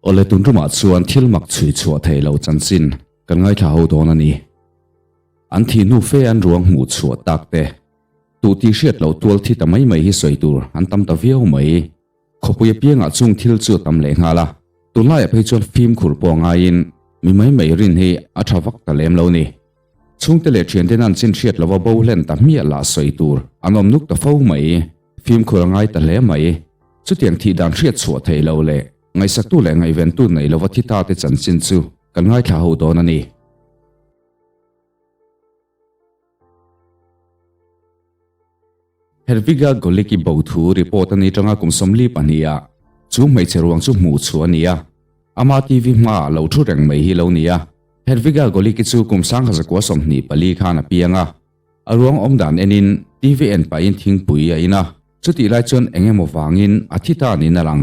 Awle tun tumah chuan thil mak chhui chhuah thei lo chanchin kan ngaithla ho dawn a ni. An thih hnu fe an ruang hmuh chhuah tak te, tuh tih hriat loh tual thi ta mai mai hi sawi tur an tam ta viau mai. Khawpui apiangah chung thil chu a tam leh nghal a, tunlaiah phei chuan fimkhur pawh a ngaiin mi mai mai rin hi a tha vak ta lem lo ni. Chhungte leh thiante nan chin hriat lova bo hlen ta hmiah lah sawi tur an awm nuk ta fo mai. Fimkhur a ngai ta hle mai. Chutiang thih dan hriat chhuah theih loh leh ngaihsaktu leh ngaihventu neih lova thi ta te chanchin chu kan ngaithla ho dawn a ni. Herviga Goliki bo thu report a ni tanga kum 42 ah chu hmeichhe ruang chu hmuh chhuah a ni a, ama TV hmaah lo thu reng mai hi lo ni a. Herviga Goliki chu kum 1924 khan a piang a, a ruang awm dan enin TV en pahin thingpui a in a, chutih lai chuan eng emaw vangin a thi ta niin a lang.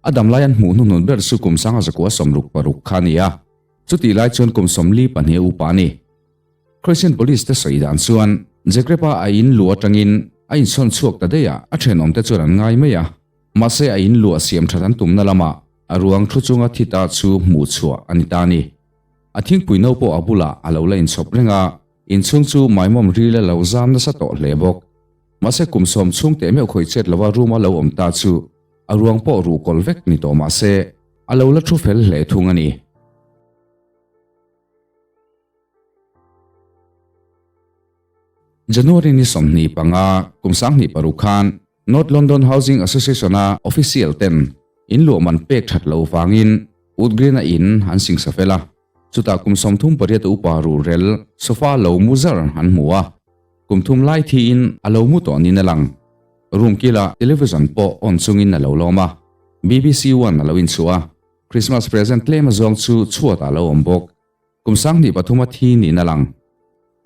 A damlai an hmuh hnuhnun ber chu kum 1966 kha a ni a, chutih lai chuan kum 42 upa a ni. Croatian Police te sawi dan chuan Zagreb-a a in luh atangin a insawn chhuak ta daih a, a thenawmte chuan an ngai mai a. Mahse a in luah siam that an tumna lamah a ruang thu chunga thi ta chu hmuh chhuah a ni ta a ni. A thingpui no pawh a bulah a lo la inchhawp reng a, inchhung chu maimawm ril a lo zam nasa tawh hle bawk. Mahse kum sawm chhung teh meuh khawi chet lova room a lo awm ta chu a ruang pawh ruh kawl vek ni tawh mahse a lo la thu fel hle thung a ni. January ni 25, kum 2006 khan North London Housing Association-a official ten in luah man pek that lo vangin Wood Green-a in an singsa fel a, chutah kum 38 upa ruhrel sofa lo mu zar an hmu a, kum thum lai thiin a lo mu tawh niin a lang. Room kila television pawh on chungin a lo lawm a, BBC One a lo inchhuah a. Christmas present tlem azawng chu chhuatah a lo awm bawk. Kum 23 a thi niin a lang.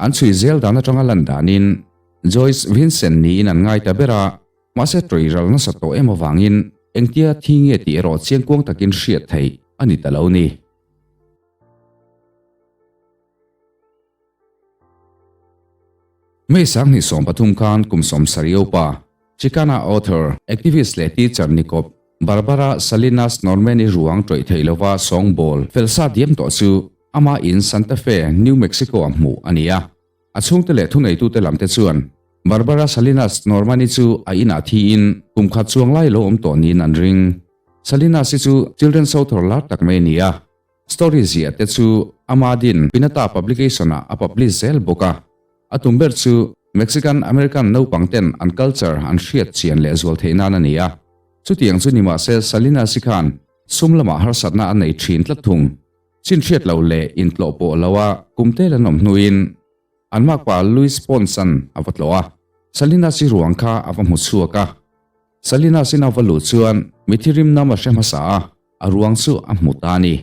An chhui zel dan atanga lan danin Joyce Vincent niin an ngai ta ber a, mahse tawih ral nasa tawh em avangin engtia thi nge tih erawh chiangkuang takin hriat theih a ni ta lo ni. May 2013 khan kum 70 upa Chicana author, activist leh teacher ni kawp Barbara Salinas Norman-i ruang tawih theih lova sawngbawl fel sa diam tawh chu ama in Santa Fe, New Mexico-ah hmuh a ni a. A chhungte leh thuneitute lamte chuan Barbara Salinas Norman-i chu a inah thiin kum khat chuang lai lo awm tawh niin an ring. Salinas-i chu children's author lar tak mai a ni a. Story ziah te chu ama din Pinata Publication-ah a publish zel bawk a. A tum ber chu Mexican American naupang ten an culture an hriat chian leh zual theih nan a ni a. Chutiang chu ni mahse Salinas hi khan sum lamah harsatna a nei thin tlat thung. Chin hriat lo leh intlawh pawh lo a kum tel an awm hnuin an makpa Luis Ponce-a'n a va tlawh a. Salinas hi ruang kha a va hmu chhuak a. Salinas in a va luh chuan mithi rim nam a hre hmasa a, a ruang chu a hmu ta a ni.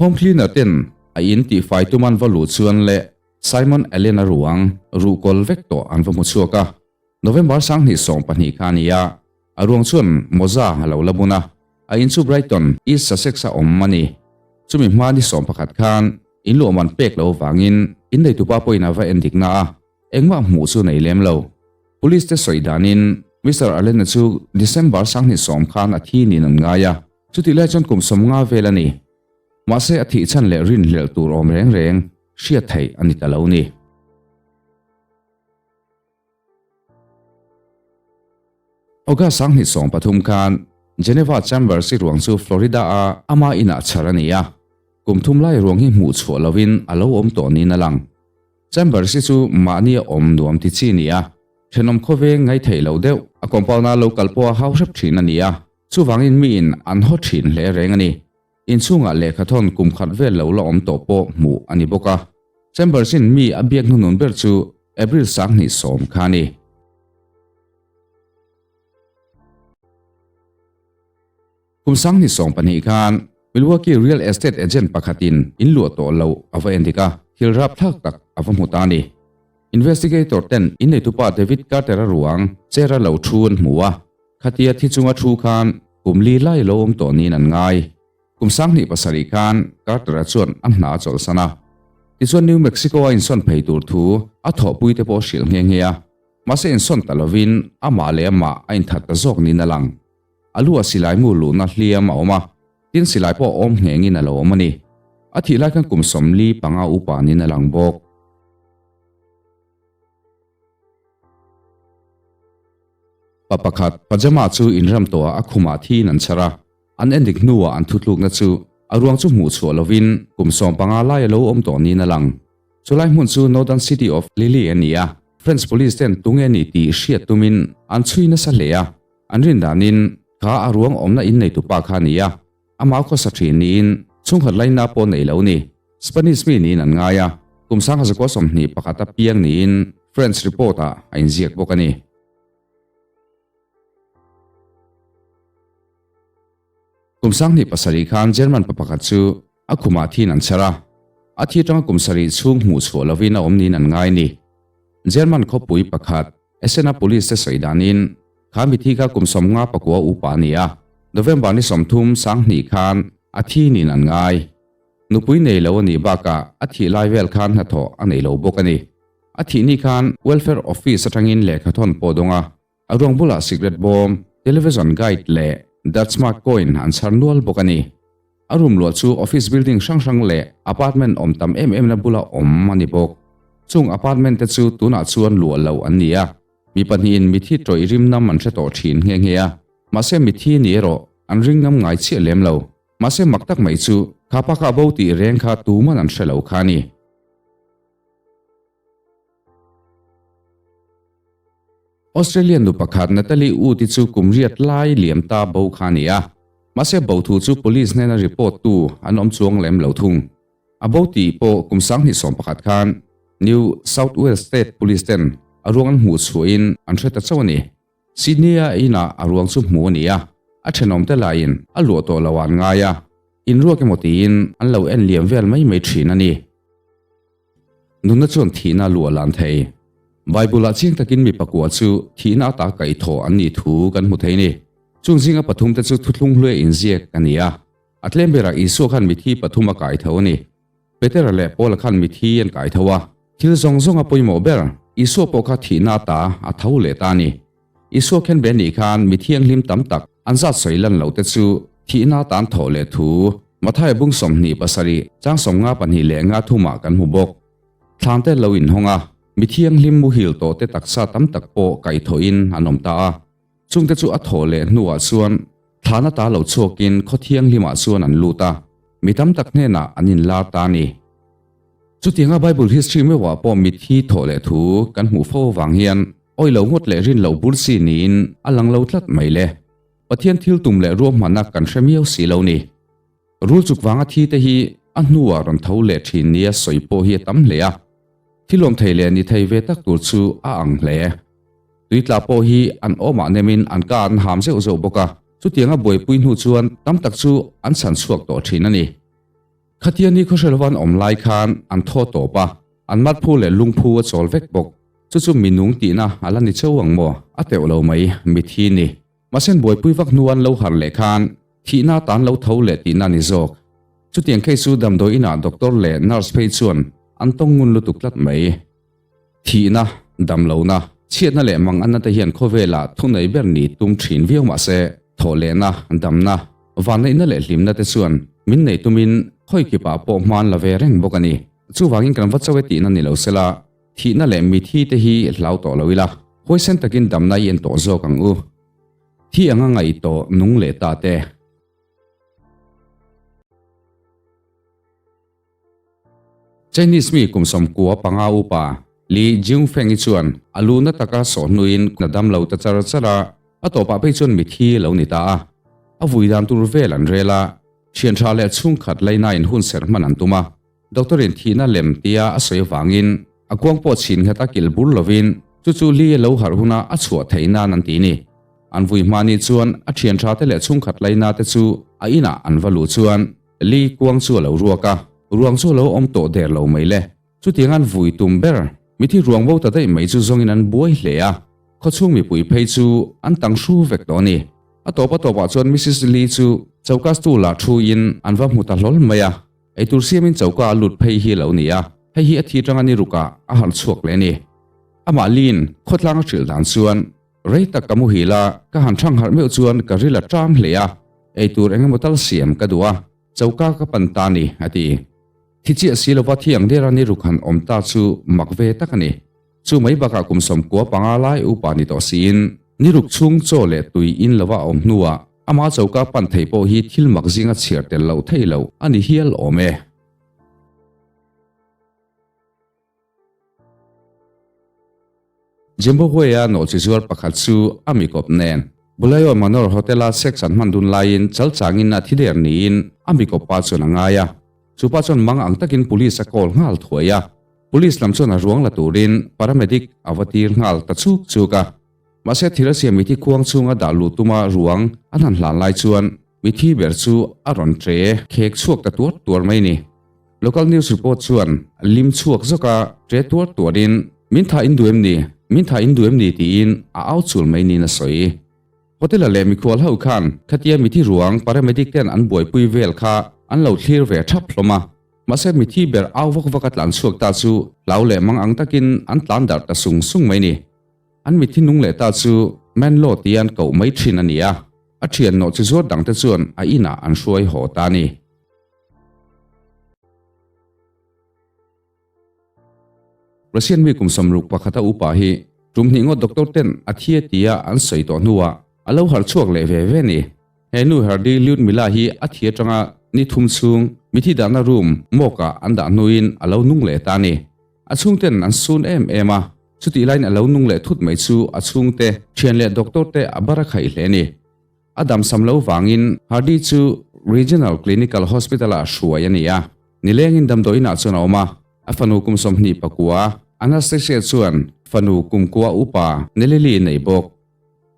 Home cleaner ten a in tihfai tum an va luh chuan leh Simon Allen a ruang ruhkawl vek tawh an va hmu chhuak a. November 2020 kha a ni a, a ruang chuan mawza a lo la bun a, a in chu Brighton, East Sussex a awm a ni. Chumi hma ni 11 khan in luah man pek lo vangin in neitupa pawhin a va en dik na a, engmah hmuh chu nei lem lo. Police te sawi danin Mister Allen-a chu December 2010 khan a thi niin an ngai a, chutih lai chuan kum 50 vel a ni. Mahse a thih chhan leh rinhlelh tur awm reng reng hriat theih a ni ta lo ni. August 2013 khan Geneva Chambers-i ruang chu Florida-a ama inah chhar a ni a, kum thum lai ruang hi hmuh chhuah lovin a lo awm tawh niin a lang. Chambers hi chu mahni a awm nuam ti chi ni a, thenawm khawveng ngai theih lo deuh, a compound-a lo kal pawh a hau hrep thin a ni a, chuvangin miin an haw thin hle reng a ni. Inchhungah lehkhathawn kum khat vel lo la awm tawh pawh hmuh a ni bawk a. Chambers-in mi a biak hnunun ber chu April 2010 kha a ni. Kum 2012 khan Milwaukee real estate agent pakhatin in luah tawh loh a va endik a, thil rapthlak tak a va hmu ta a ni. Investigator ten in neitupa David Carter-a ruang chair-a lo thu an hmu a, khatia thi chunga thu khan kum li lai lo awm tawh niin an ngai. Kum 2007 khan Carter-a chuan a hna a chawlhsan a, tichuan New Mexico-a insawn phei tur thu a thawhpuite pawh a hrilh nghe nghe a. Mahse insawn ta lovin amah leh amah a inthat ta zawk niin a lang. A lu a silai mu luhna hliam a awm a, tin silai pawh awm nghengin a lo awm a ni. A thih lai khan kum 45 upa niin a lang bawk. Pa pakhat, pajama chu inram tawhah a khumah thiin an chhar a, an endik hnuah an thutlukna chu a ruang chu hmuh chhuah lovin kum 15 lai a lo awm tawh niin a lang. Chulai hmun chu Northern City of Lille a ni a, French police ten tunge ni tih hriat tumin an chhui nasa hle a, an rin danin kha a ruang awmna in neitupa kha a ni a, amah khawsa thin niin chhungkhat laina pawh nei lo ni. Spanish mi niin an ngai a, kum 1921 a piang niin French report-ah a inziak bawk a ni. Kum 2007 khan German pa pakhat chu a khumah thin an chhar a, a thi atanga kum sarih chhung hmuh chhuah lovin a awm niin an ngai ni. German khawpui pakhat Essen-a police te sawi danin kha mithi kha kum 59 upa a ni a, November ni 30 20 khan a thi niin an ngai. Nupui nei lo a nih bakah a thih lai vel khan hnathawh a nei lo bawk a ni. A thih ni khan Welfare Office atangin lehkha thawn pawh dawng a, a ruang bulah cigarette bawm, television guide leh Dutch mark coin an chhar nual bawk a ni. A room luah chu office building hrang hrang leh apartment awm tam em emna bula awm a ni bawk. Chung apartment te chu tunah chuan luah loh an ni a, mi pahnihin mithi tawih rim nam an hre tawh thin nghe nghe a, mahse mithi ni erawh an ring ngam ngai chiah lem lo. Mahse mak tak mai chu kha pa kha bo tih reng kha tuman an hre lo kha a ni. Australian nu pakhat Natalie Wood i chu kum riat lai liam ta bo kha a ni a, mahse bo thu chu police hnena report tu an awm chuang lem lo thung. A bo tih pawh kum 2011 khan New South Wales State Police ten a ruang an hmuh chhuahin an hre ta chauh a ni. Sydney-a inah a ruang chu hmuh a ni a, a thenawmte lahin a luah tawh lo an ngai a, inruak emaw tiin an lo en liam vel mai mai thin a ni. Nunna chuan thihna a luah lan thei. Bible-ah chiang takin mi pakua chu thihna ata kaihthawh an nih thu kan hmu thei ni. Chung zinga pathumte chu thuthlung hluia inziak a ni a. A tlem berah Isua khan mithi pathum a kaitho a ni. Petera leh Paula khan mithi an kaitho a. Thil zawng zawng a pawimawh ber, Isua pawh kha thihna ata a tho leh ta a ni. Isua khen ve nih khan mi thianghlim tam tak an zat sawi lan loh te chu thihna atan thawh leh thu Mathaia bung 27 chang 52 leh nga thumah kan hmu bawk. Thlan te lo inhawng a, mi thianghlim muhil tawh te taksa tam tak pawh kaihthawhin an awm ta a. Chungte chu a thawh leh hnuah chuan thlan ata lo chhuakin khaw thianghlimah chuan an lut a, mi tam tak hnenah an inlar ta a ni. Chutianga Bible history meuhah pawh mitthi thawh leh thu kan hmuh fo avang hian awi lo ngawt leh rin loh bur si niin a lang lo tlat mai le. Pathian thil tum leh ruahmanna kan hre miau si lo ni. Rul chuk vanga thi te hi a hnuah rawn tho leh thin nia sawi pawh hi a tam hle a. Thil awm thei leh ni thei ve tak tur chu a ang hle. Tuitla pawh hi an awmah nemin an ka an ham zeuh zeuh bawk a, chutianga buaipui hnu chuan tam tak chu an chhan chhuak tawh thin a ni. Khatia ni khawhrelovan awm lai khan an thaw tawp a, an matphu leh lungphu a chawl vek bawk. Chu chu minung tihna a la ni cheu ang maw? A teuh lo mai, mithi ni. Mahse buaipui vak hnu an lo harh leh khan thihna tan lo tho leh tihna ni zawk. Chutiang phei chu damdawi inah doctor leh nurse phei chuan an tawng ngun lutuk tlat mai. Thihna, damlohna, chhiatna leh manganna te hian khawvelah thunei ber ni tum thin viau mahse thawhlehna, damna, vanneihna leh hlimna te chuan min nei tumin khawi kipah pawh hman la ve reng bawk a ni. Chuvangin kan va chau e tihna ni lo sela, thihna leh mithi te hi hlau tawh lo ila, huaisen takin damna i en tawh zawk ang u. Thi anga ngaih tawh nung leh ta te. Chinese mi kum 95 upa Li Jiungfeng-i chuan a lu na taka sawh hnuin a dam lo ta char char a, a tawpah phei chuan mithi lo ni ta a. A vui dan tur vel an rel a, thian tha leh chhungkhat lainain hun serh hman an tum a. Doctor-in thihna lem tia a sawi avangin a kuang pawh chhin nghet a kilh bur lovin chu chu Li a lo harh huna a chhuah theih nan an ti ni. An vui hma ni chuan a thian tha te leh chhungkhat laina te chu a inah an va luh chuan Li kuang chu a lo ruak a, ruang chu a lo awm tawh der lo mai le. Chutiang an vui tum ber, mithi ruang bo ta daih mai chu zawngin an buai hle a, khawchhung mipui phei chu an tang hru vek tawh a ni. A tawp a tawpah chuan Missus Li chu choka stool ah thu in an va hmu ta hlawl mai a, eitur siamin choka a lut phei hi a lo ni a, hei hi a thi tanga ni rukah a harh chhuak leh a ni. Amah Lin khawtlang a hrilh dan chuan rei tak ka muhil a, ka han thang harh meuh chuan ka ril a ṭam hle a, eitur eng emaw tal siam ka duh a, choka ka pan ta ni, a ti. Thi chiah si lova thi ang dera ni ruk han awm ta chu mak ve tak a ni. Chu mai bakah kum 95 lai upa ni tawh siin ni ruk chhung chaw leh tui in lova a awm hnuah ama choka pan thei pawh hi thil mak zinga chhiar tel loh thei lo a ni hial awm e. Zimbabwe-a nawhchi zuar pakhat chu a mikawp nen Bulawayo Manor Hotel-a sex an hman dun laiin chalchangin a thi der niin a mikawp pa chuan a ngai a. Chu pa chuan mang ang takin police a call nghal thuai a. Police lam chuan a ruang la turin paramedic a va tir nghal ta chuk chuk a. Mahse thil a siam mithi khuang chhunga dah luh tuma ruang an han hlan lai chuan mithi ber chu a rawn tre khek chhuak ta tuar tuar mai ni. Local news report chuan lim chhuak zawk a tre tuar tuarin min tha in duh em ni, min tha in duh em ni tiin a au chul mai niin a sawi. Hotel-a leh mikhual ho khan khatia mithi ruang paramedic ten an buaipui vel kha an lo thlir ve thap hlawm a. Mahse mithi ber au vak vak a tlan chhuak ta chu hlau leh mang ang takin an tlan darh ta sung sung mai ni. An mithi nung leh ta chu Menlo tia an koh mai thin a ni a, a thian nawh chi zuar dangte chuan a inah an hruai haw ta a ni. Russian mi kum 61 a upa hi tum hnih ngawt doctor ten a thi a tia an sawi tawh hnuah a lo harh chhuak leh ve ve a ni. He nu Hardy Lyudmila hi a thi atanga ni thum chhung mithi dahna room mawkah an dah hnuin a lo nung leh ta a ni. A chhungten an sun em em a, chutih laiin a lo nung leh thut mai chu a chhungte, thian leh doctor te a bar a khaih hle a ni. A damsam lo vangin Hardy chu Regional Clinical Hospital-ah hruai a ni a, nilengin damdawiinah chuan a awm a. A fanu kum 29 Anastasia chuan fanu kum kua upa Nelili nei bawk.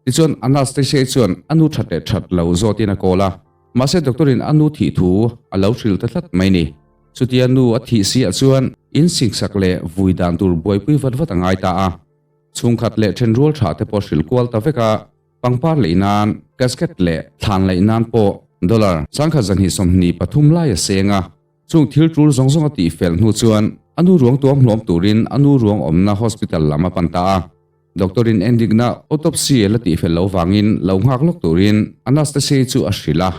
Tichuan Anastasia chuan a nu that leh that lo zawtin a kawl a, mahse doctor-in a nu thih thu a lo hrilh ta tlat mai ni. Chutia nu a thih si ah chuan insingsak leh vui dan tur buaipui vat vat a ngai ta a. Chhungkhat leh thenrual tha te pawh hrilh kual ta vek a, pangpar lei nan, casket leh thlan lei nan pawh dollar 1223 lai a seng a. Chung thil tul zawng zawng a tih fel hnu chuan a nu ruang tuam hlawm turin a nu ruang awmna hospital lam a pan ta a. Doctor-in endikna autopsy la tih fel lo vangin lo nghak lawk turin Anastasia-i chu a hrilh a.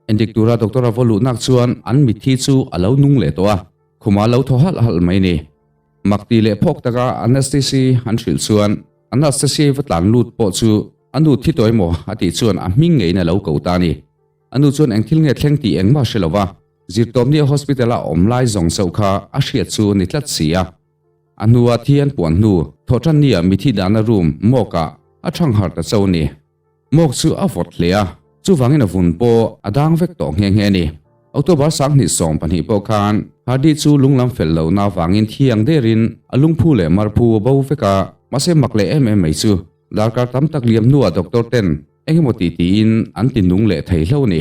Endik tura doctor a vaw luhnak chuan an mitthi chu a lo nung leh tawh a, khumah a lo thaw halh halh mai ni. Mak tih leh phawk taka Anastasia-i an hrilh chuan Anastasia-i va tlan lut pawh chu a nu thi tawh emaw a tih chuan a hming ngeiin a lo ko ta a ni. A nu chuan eng thil nge thleng tih engmah hre lo va, zirtawpni a hospital a awm lai zawng chauh kha a hriat chu a ni tlat si a. A hnua thi an puan hnu thawhtannia mithi dahna room mawkah a thang harh ta chauh a ni. Mawk chu a vawt hle a, chuvangin a vun pawh a dang vek tawh nghe nghe a ni. October 2012 pawh khan Hardy chu lunglam fel lohna avangin thiang derin a lungphu leh marphu a bo vek a, mahse mak leh em em mai chu darkar tam tak liam hnuah doctor ten engemaw ti tiin an ti nung leh thei hlo a ni.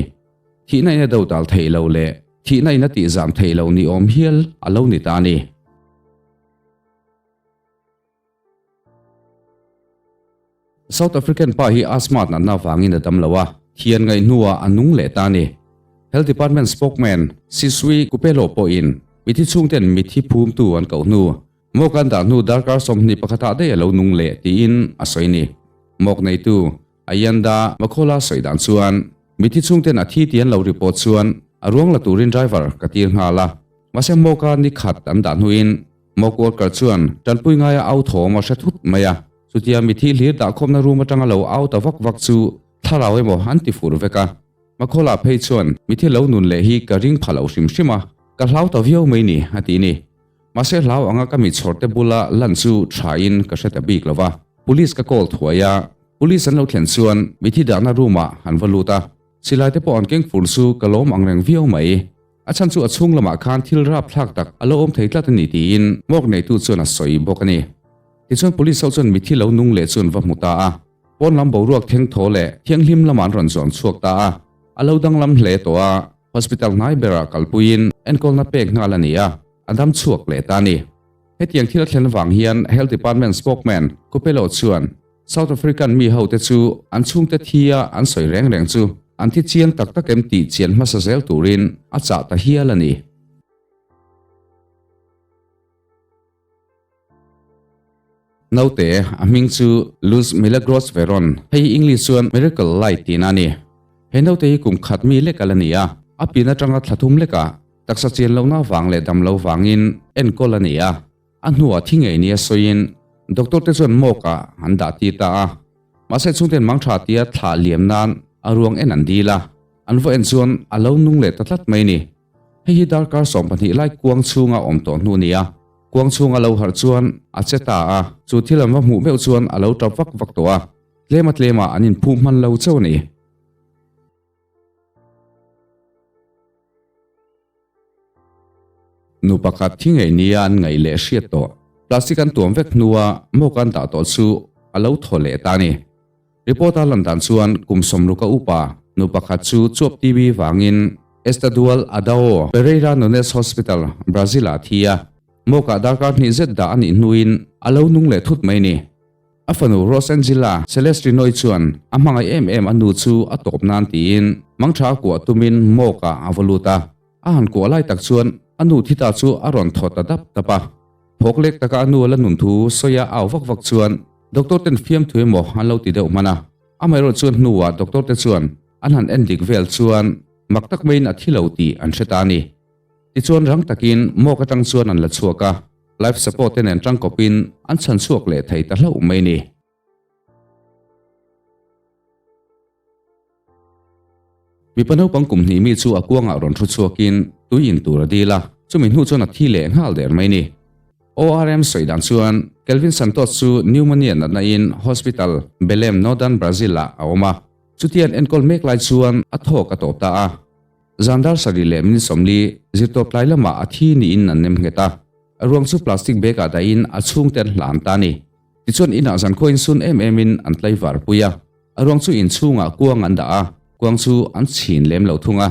Thihna in a do dal theih lo leh thihna in a tih zam theih loh ni awm hial a lo ni ta a ni. South African pa hi asthma natna avangin a dam lo a, thian ngaih hnuah a nung leh ta a ni. Health Department spokesman Siswi Kupelo pawhin mithi chhungten mithi phumtu an koh hnu Mawk an dah hnu darkar 21 ah daih a lo nung leh tiin a sawi ni. Mawk neitu Ayanda Makhola sawi dan chuan mithi chhungten a thi tih an lo report chuan a ruang la turin driver ka tir nghal a. Mahse mawka ni khat an dah hnuin mawk worker chuan tanpui ngaia au thawm a hre thut mai a. Chutia mithi hlir dahkhawmna room atanga lo au ta vak vak chu thlarau emaw an ti fur vek a. Makhola phei chuan mithi lo nun leh hi ka ring pha lo hrim hrim a, ka hlau ta viau mai ni a ti ni. Mahse hlau anga ka mi chhawrte bula lan chu thain ka hre ta bik lo va. Police ka call thuai a, police an lo thlen chuan mithi dahna room ah an va lut a, silai te pawh an keng fur chu ka lawm ang reng viau mai. A chhan chu a chhung lamah khan thil rapthlak tak a lo awm thei tlat a ni tiin hmawk neitu chuan a sawi bawk a ni. Tichuan police ho chuan mithi lo nung leh chu an va hmu ta a, pawn lam boruak theng thaw leh thianghlim lamah an rawn zuan chhuak ta a, a lo danglam hle tawh a, hospital hnai berah kalpuiin enkawlna pek nghal a ni a. A dam chhuak leh ta a ni. Hetiang thil a thlen vang hian Health Department spokesman Kupelo chuan South African mi hote chu an chhungte thi a an sawi reng reng chu an thi chiang tak tak em tih chian hmasa zel turin a chah ta hial a ni. Naute, a hming chu Luz Milagros Veron, hei hi English chuan Miracle Light tihna a ni. He naute hi kum khat mi lek a la ni a, a pin atanga thla thum lekah taksa chian lohna vang leh dam lo vangin enkawl a ni a, a hnuah thi ngei nia sawiin doctor te chuan mawk ah an dah tir ta a. Mahse chhungten mangtha tia thlah liam nan a ruang en an dil a, an va en chuan a lo nung leh ta tlat mai ni. Hei hi darkar 12 lai kuang chhunga awm tawh hnu nia. Kuang chhunga lo harh chuan a che ta a, chu thil an va hmuh meuh chuan a lo tap vak vak tawh a, tlema tlema an inphu hman lo chauh a ni. Nu pakhat thi ngei nia an ngaih leh hriat tawh, plastic an tuam vek hnua mawk an dah tawh chu a lo thaw leh ta a ni. Report a lan dan chuan kum sawmruka upa nu pakhat chu chuap TB vangin Estadual Adao Pereira Nunes Hospital, Brazil-ah a thi a. Mawkah darkar hnih zet dah a nih hnuin a lo nung leh thut mai a ni. A fanu Rosangela Celestinoi chuan a hmangaih em em a nu chu a tawp nan tiin mangtha a kuah tumin mawkah a va lut a. A han kuah lai tak chuan a nu thi ta chu a rawn thaw ta dap dap a. Phawk lek taka a nu a la nun thu sawi a au vak vak chuan doctor ten fiamthu emaw an lo ti deuh hman a. Amaherawh chuan hnuah doctor te chuan an han en dik vel chuan mak tak maiin a thi lo tih an hre ta a ni. Tichuan rang takin mawk atang chuan an la chhuak a, life support te nen tangkawpin an chhan chhuak leh thei ta hlauh mai a ni. Mipa naupang kum hnih mi chu a kuangah rawn thu chhuakin tui in tur a dil a, chumi hnu chuan a thi leh nghal der mai a ni. ORM sawi dan chuan Kelvin Santos chu pneumonia natna in Hospital, Belem, Northern Brazil ah a awm a, chutian enkawl mek lai chuan a thawk a tawp ta a. Zan dar sarih leh minute 40 zirtawp tlai lamah a thi niin an nem nghet a, a ruang chu plastic bag ah dahin a chhungte an hlan ta a ni. Tichuan inah zankhua insun em emin an tlaivar pui a, a ruang chu inchhungah kuang an dah a, kuang chu an chhin lem lo thung a.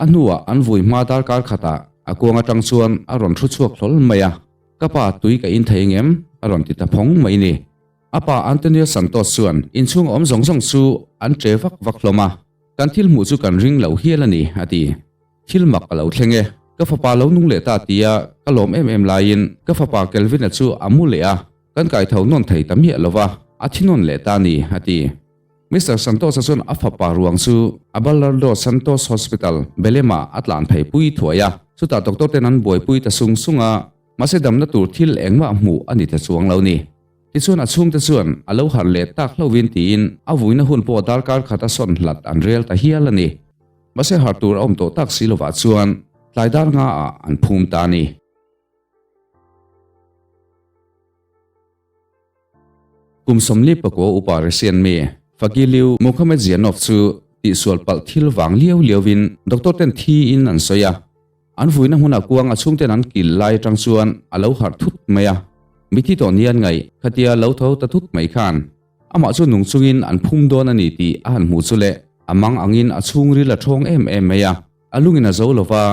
A hnuah an vui hma darkar khatah a kuang atang chuan a rawn thu chhuak hlawl mai a, Ka pa, tui ka in thei ngem? a rawn ti ta phawng mai ni. A pa Antonio Santos chuan inchhung awm zawng zawng chu an che vak vak hlawm a, Kan thil hmuh chu kan ring lo hial a ni, a ti. Thil mak a lo thleng e. Ka fapa lo nung leh ta tia ka lawm em em laiin ka fapa Kelvin-a chu a mu leh a, kan kaitho nawn thei ta miah lo va, a thi nawn leh ta a ni, a ti. Mister Santos-a chuan a fapa ruang chu Abelardo Santos Hospital, Belem-ah a tlan phei pui thuai a, chutah doctor ten an buaipui ta sung sung a, mahse damna tur thil engmah hmuh a ni ta chuang lo ni. Tichuan a chhungte chuan a lo harh leh tak hlauhin tiin a vuina hun pawh darkar khat a sawn hlat an rel ta hial a ni. Mahse harh tur a awm tawh tak si lovah chuan tlai dar nga ah an phum ta a ni. Kum 44 upa Russian mi Fagiliu Mukhamedzianov chu tihsual palh thil vang liau liauin doctor ten thi in an sawi a. An vuina hmunah kuang a chhungten an kil lai atang chuan a lo harh thut mai a. Mithi tawh ni an ngaih khatia lo tho ta thut mai khan Amah chu nung chungin an phum dawn a ni tih a han hmuh chu le, a mang angin a chhungril a thawng em em mai a, a lungin a zo lo va,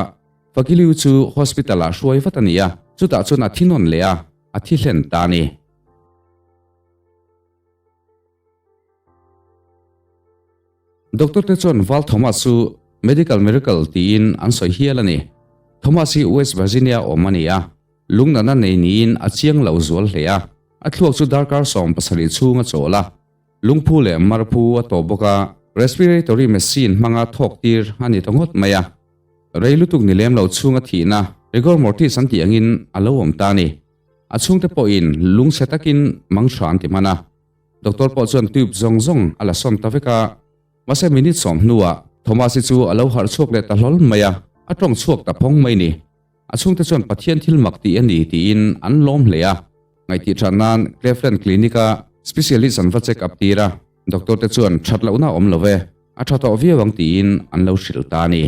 Fakiliu chu hospital ah hruai vat a ni a, chutah chuan a thi nawn leh a, a thi hlen ta a ni. Doctor te chuan Val Thomas chu medical miracle tiin an sawi hial a ni. Thomas hi West Virginia awm a ni a, Lungnatna nei niin a chiang lo zual hle a, a thluak chu darkar 17 chhung a chawl a, lungphu leh marphu a tawp bawk a, respiratory machine hmanga thawk tir a ni ta ngawt mai a. Rei lutuk ni lem lo chhunga thihna rigor mortis an tih angin a lo awm ta a ni. A chhungte pawhin lungchhe takin mang hra an ti hman a, doctor pawh chuan tube zawng zawng a la sawn ta vek a, mahse minute 10 hnuah Thomas-i chu a lo harh chhuak leh ta hlawl mai a, a tawng chhuak ta phawng mai ni. A chhungte chuan Pathian thil mak tih a ni tiin an lawm hle a. Ngaihthih that nan Cleveland Clinic-a specialist an va check up tir a, doctor te chuan that lohna a awm lo ve, a tha tawh viau ang tiin an lo hrilh ta a ni.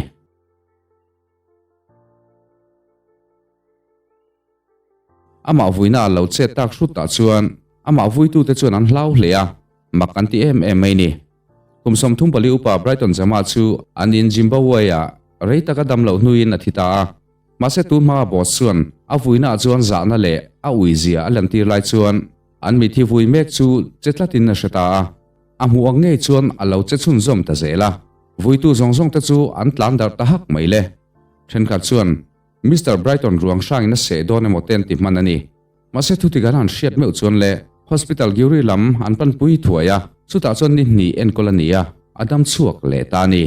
Amah vuina a lo chet tak hrut tah chuan amah vuitute chuan an hlau hle a, mak an ti em em mai ni. Kum 34 upa Brighton Jama chu an in Zimbabwe-ah rei taka dam loh hnuin a thi ta a. Mahse tun hmaa boss chuan a vuinaah chuan zahna leh a uizia a lantir lai chuan an mithi vui mek chu che tlatin a hre ta a. A hmuh ang ngei chuan a lo che chhunzawm ta zel a. Vuitu zawng zawng te chu an tlan darh ta hak mai le. Thenkhat chuan Mister Brighton ruang hrangin a seh dawn emaw te an ti hman a ni. Mahse thutik an han hriat meuh chuan le. Hospital Gyuri lam an panpui thuai a, chutah chuan ni hnih enkawl a ni a, a dam chhuak leh ta a ni.